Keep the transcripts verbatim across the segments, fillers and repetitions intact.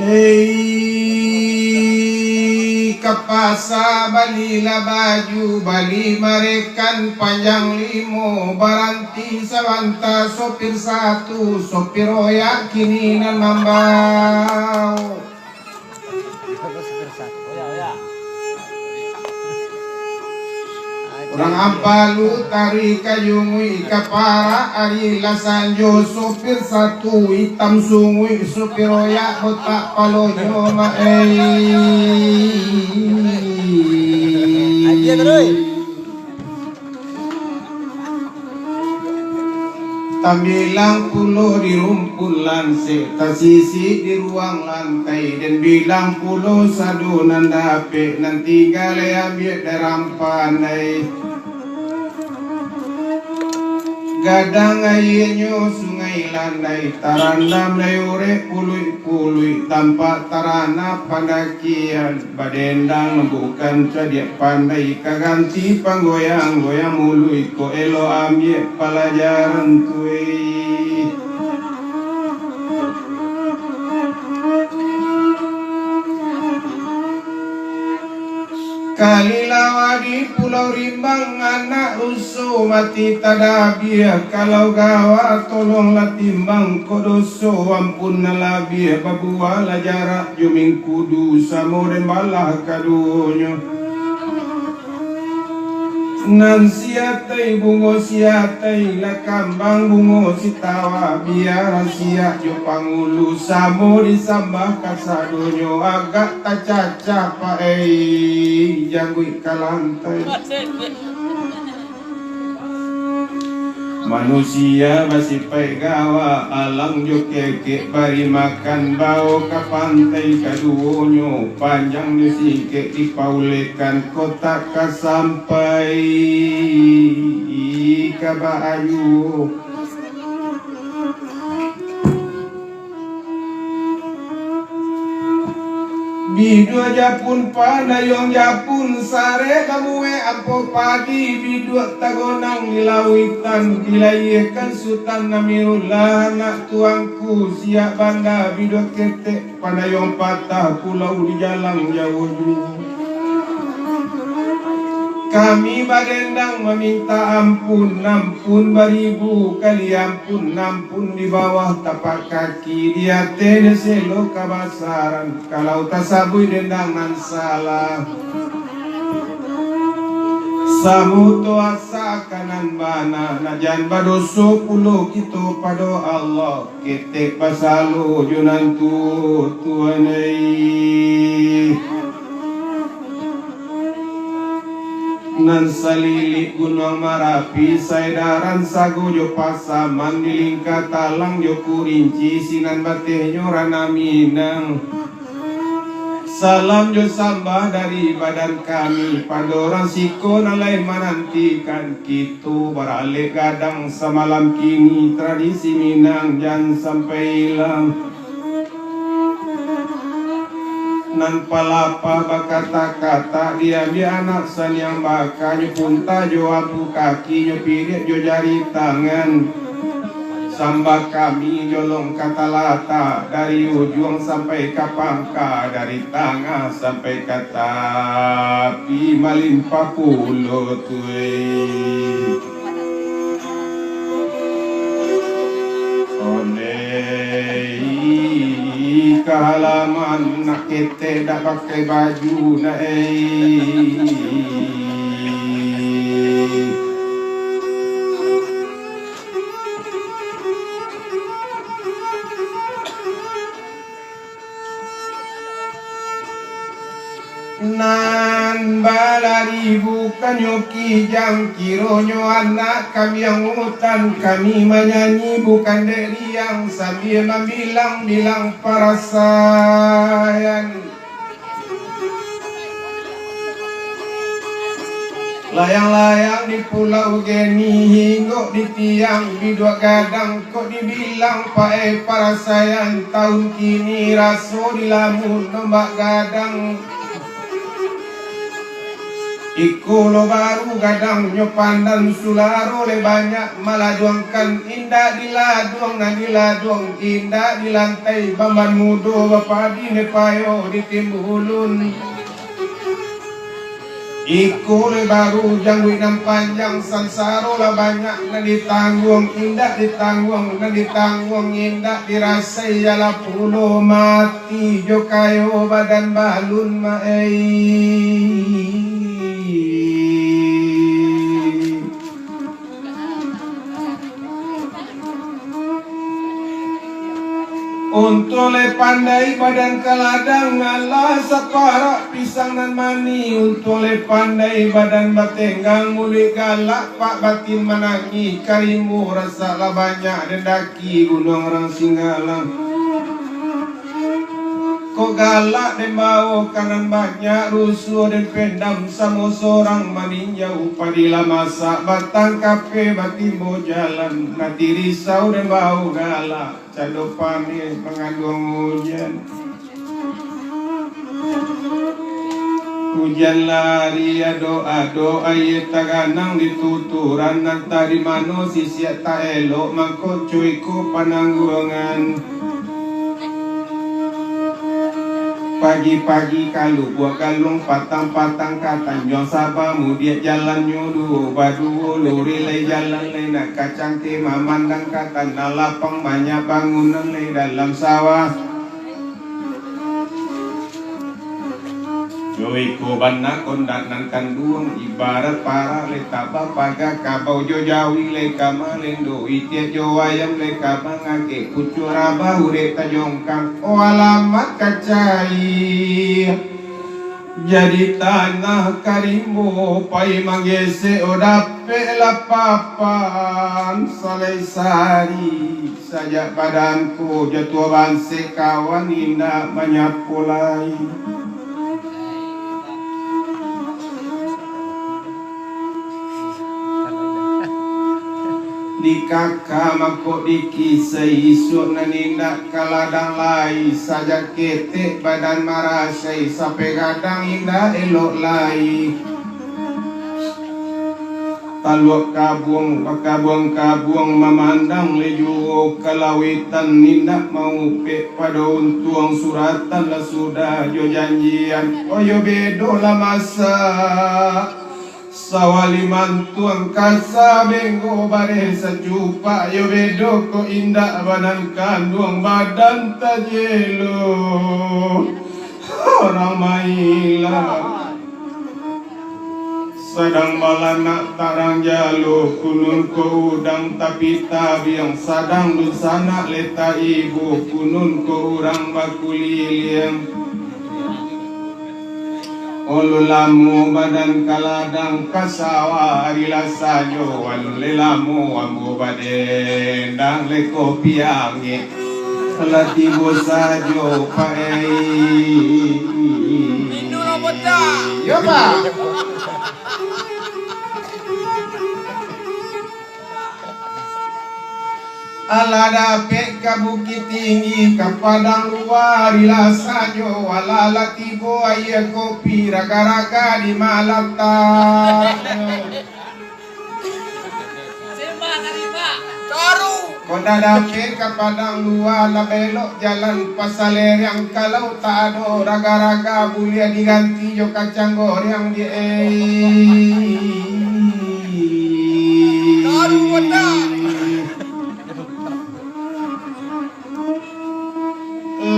Hei, ka pasa balilah baju, bali marekan panjang limo, baranti sabanta sopir satu, sopir oyak kini nan mambao. Urang ampalu taruih ka junguik, ka parak ari lah sanjo, sopir satu itam sunguik, sopir oyak botak palonyo mak ei. Tambilang pulo di rumpun lansek, tasisik di ruang lantai, den bilang pulo sado nan dapek, nan tingga lai ambiak dalam pandai. Gadang aianyo Sungai Landai, tarandam lai urek puluik-puluik, tampak taranah pandakian. Badendang bukan cadiak pandai, ka ganti panggoyang-goyang muluik, kok elok ambiak palajaran tu, eh. Kalilawa di Pulau Rimbang, anak ruso mati tadabiah, kalau gawa tolonglah timbang, kok doso ampun nan labiah, babualah jarak jo mingkudu, samo den balah kaduonyo. Nan siatai bungo siatai, lah kambang bungo sitawa, bialah siak jo pangulu, samo disambah kasadonyo, agak tacacah paei jangguik ka lantai. Manusia basipaik gawa, alang jo kekek bari makan, bao ka pantai kaduonyo, panjang jo singkek dipaulekan, kotak ka sampai ka baayu. Biduak japun, pandayuang japun, sarek bamuwek ampo padi, biduak tagonang di lauitan, dilayiakan Sutan Amirullah, anak tuangku, siak banda, biduak ketek, pandayuang patah, pulau di jalang jauah juo. Kami badendang maminta ampun, ampun baribu kali ampun, ampun di bawah tapak kaki, di ateh di selo kabasaran, kalau tasabuik dendang nan salah. Samo tu asa ka nan bana, nak jan badoso pulo kito pado Allah. Ketek basalo jo nan tuo-tuo nai. Nan salilik Gunuang Marapi, saedaran sago jo Pasaman, di Lingka Talang jo Kurinci, sinan batehnyo Ranah Minang. Salam jo sambah dari badan kami, pado urang siko nan lai manantikan kito baralek gadang samalam kini, tradisi Minang jan sampai ilang. Nan palapah bakata-kata, diambiak anak saniang baka, nyo punta jo ampu kaki, nyo piriak jo jari tangan. Sambah kami jolong ka talatak, dari ujuang sampai ka pangka, dari tangah sampai ka tapi, malimpah pulo tu, eh. Ondeh ka halaman, nak ketek dak pakai baju, nak, eh. Nan balari bukannyo kijang, kironyo anak kambiang utan. Kami manyanyi bukan dek riang, sambia mambilang-bilang parasaian. Layang-layang di Pulau Geni, hinggok di tiang biduak gadang, kok dibilang paeh parasaian, taun kini raso dilamun ombak gadang. Iko lo baru gadang nyo pandan, sularo le banyak maladuangkan, indak diladuang nan diladuang, indak dilantai bamban mudo bapadi ne payo ditimbulun. Iko le baru jangguik nan panjang, sansaro lah banyak nan ditangguang, indak ditangguang nan ditangguang, indak dirasai, jalah pulo mati jo kayo badan balun ma ai. Untuang lai pandai badan ka ladang, alah saparak pisang nan manih. Untuang lai pandai badan batenggang, muluik galak pak batin manangih, karimbo rasak lah banyak den daki Gunuang Rangsinggalang. Kok galak den bawo ka nan banyak, rusuah den pendam samo sorang maninjau, padi lah masak batang kape batimbo jalan, mati risau den bawo galak. Cando pameh manganduang ujan. Ujan lari adok-adok, aia taganang di tuturan, antah di mano sisiak tak elok, mangko co iko panangguangan. Pagi-pagi ka Lubuak Galuang, patang-patang ka Tanjuang Saba, mudiak jalannyo duo baduo, luruih lai jalan lai, nak ka cangkeh mamandang ka tanah lapang, banyak bangunan lai dalam sawah. Jo iko bana kondak nan kanduang, ibarat parak lai tabah paga, kabau jo jawi lai ka malendo, itiak jo ayam lai ka mangakek, pucuak rabah urek tajongkang, oh alamat kacai. Jadi tanah karimbo pai manggesek, oh dapek lah papan salai sari. Sajak badan ko jo tuo bansek, kawan indak manyapo lai. Dikaka mangko dikisai, isuak nan indak ka ladang lai, sajak ketek badan marasai, sampai gadang indak elok lai. Taluak kabuang, bakabuang-kabuang, mamandang lai juo ka lawitan, indak maupek pado untuang, suratan lah sudah jo janjian, oh yo bedo lah masak. Sawali mantuang ka sabenggo, bareh sacupak, yo bedo kok indak badan kanduang, badan tajelo. Urang mailang. Sadang balanak tarang jalo, kunun ko udang tapi tabiang, sadang dunsanak letak ibo, kunun ko urang bakuliliang. Ulun lamo badan ka ladang ka sawah, ari lah sajo, alun lai lamo ambo badendang, lai kopi angek. Lah tibo sajo, Pak, eh. Minum lah, bocah. Yo, Pak. Alah dapek ka Bukittinggi, ka Padang Lua, ari lah sajo, alah lah tibo aia kopi, raga-raga di malatang. Kok dah dapek ka Padang Lua, lah belok jalan Pasalereang, kalau tak ado raga-raga, buliah diganti jo kacang goreng di ai.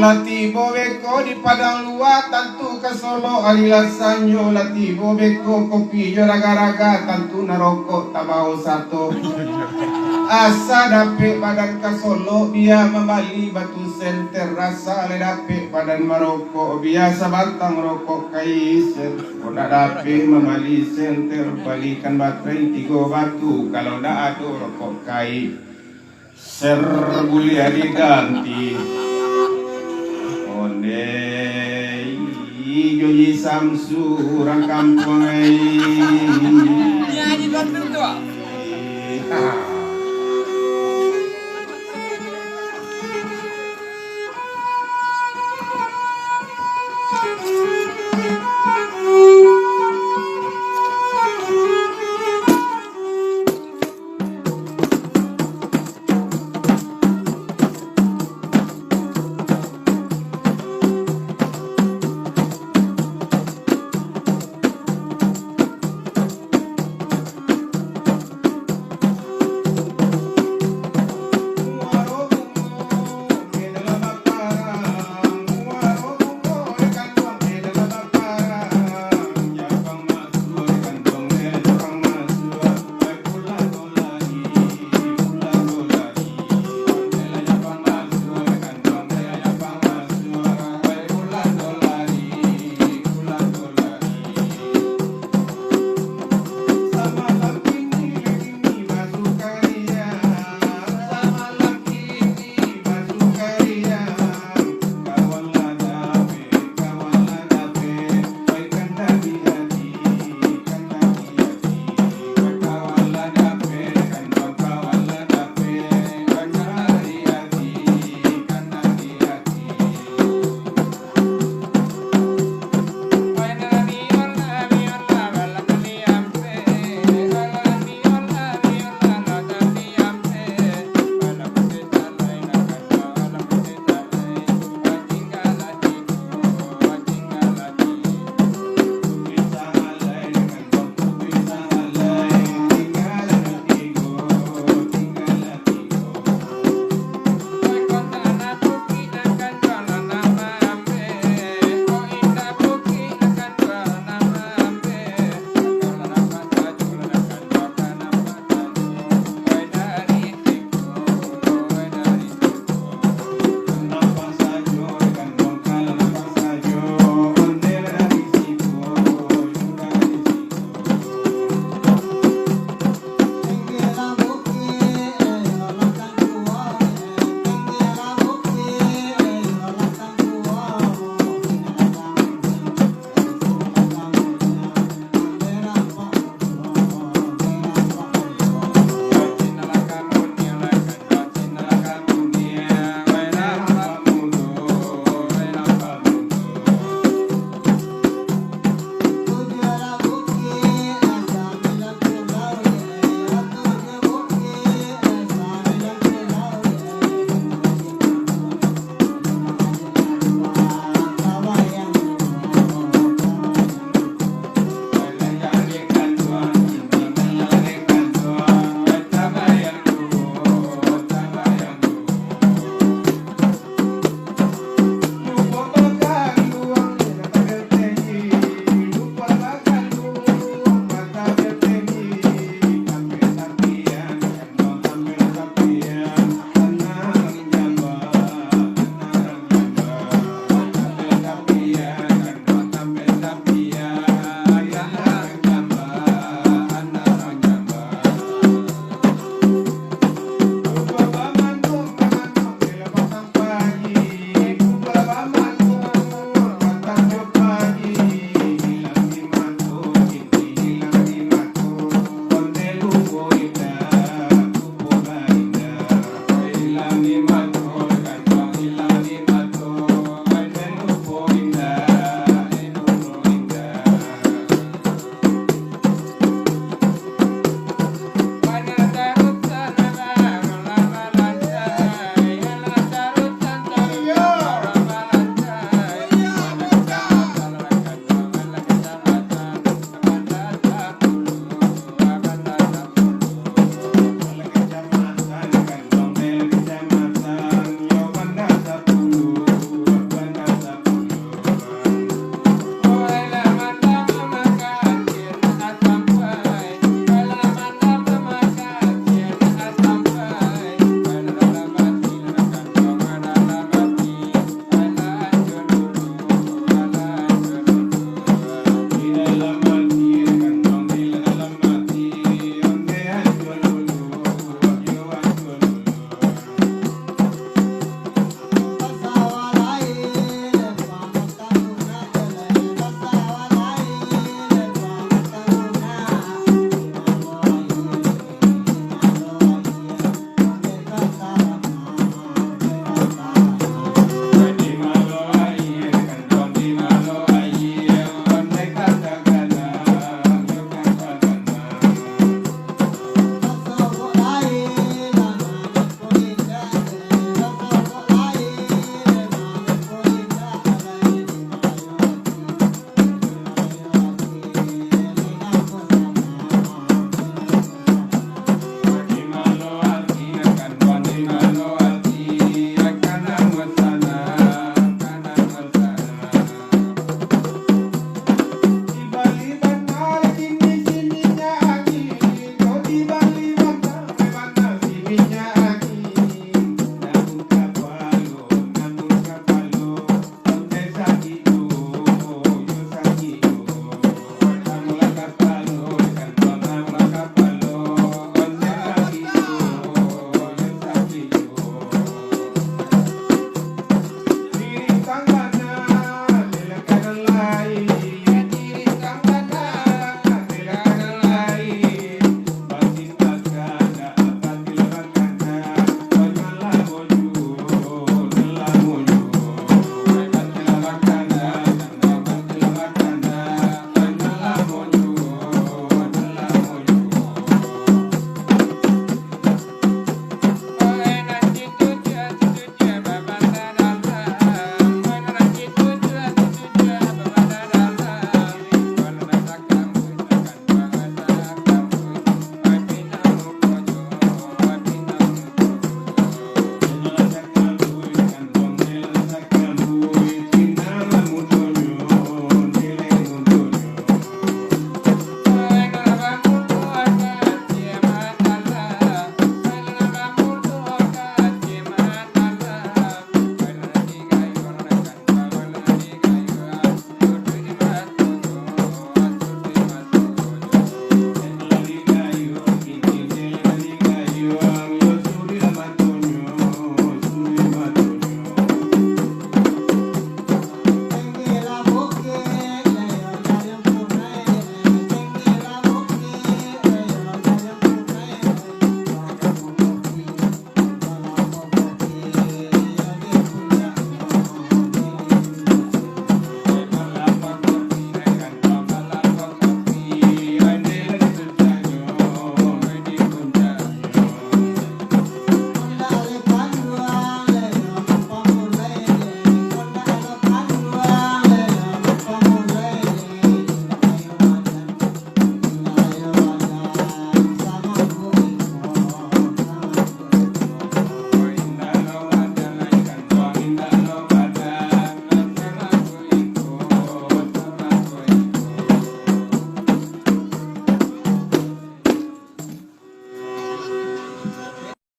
Lah tibo beko di Padang Lua, tantu ka Solok ari lah sanjo. Lah tibo beko kopi jo raga-raga, tantu nan rokok tabao sato. Asa dapek badan ka Solok, bia mambali batu senter. Asa lai dapek badan marokok, bia sabatang rokok ka isen. Kok ndak dapek mambali senter, balikan baterai tigo batu, kalau ndak ado rokok kaik. Ser buliah diganti. Ondeh, Joji Samsu urang kampuang ai.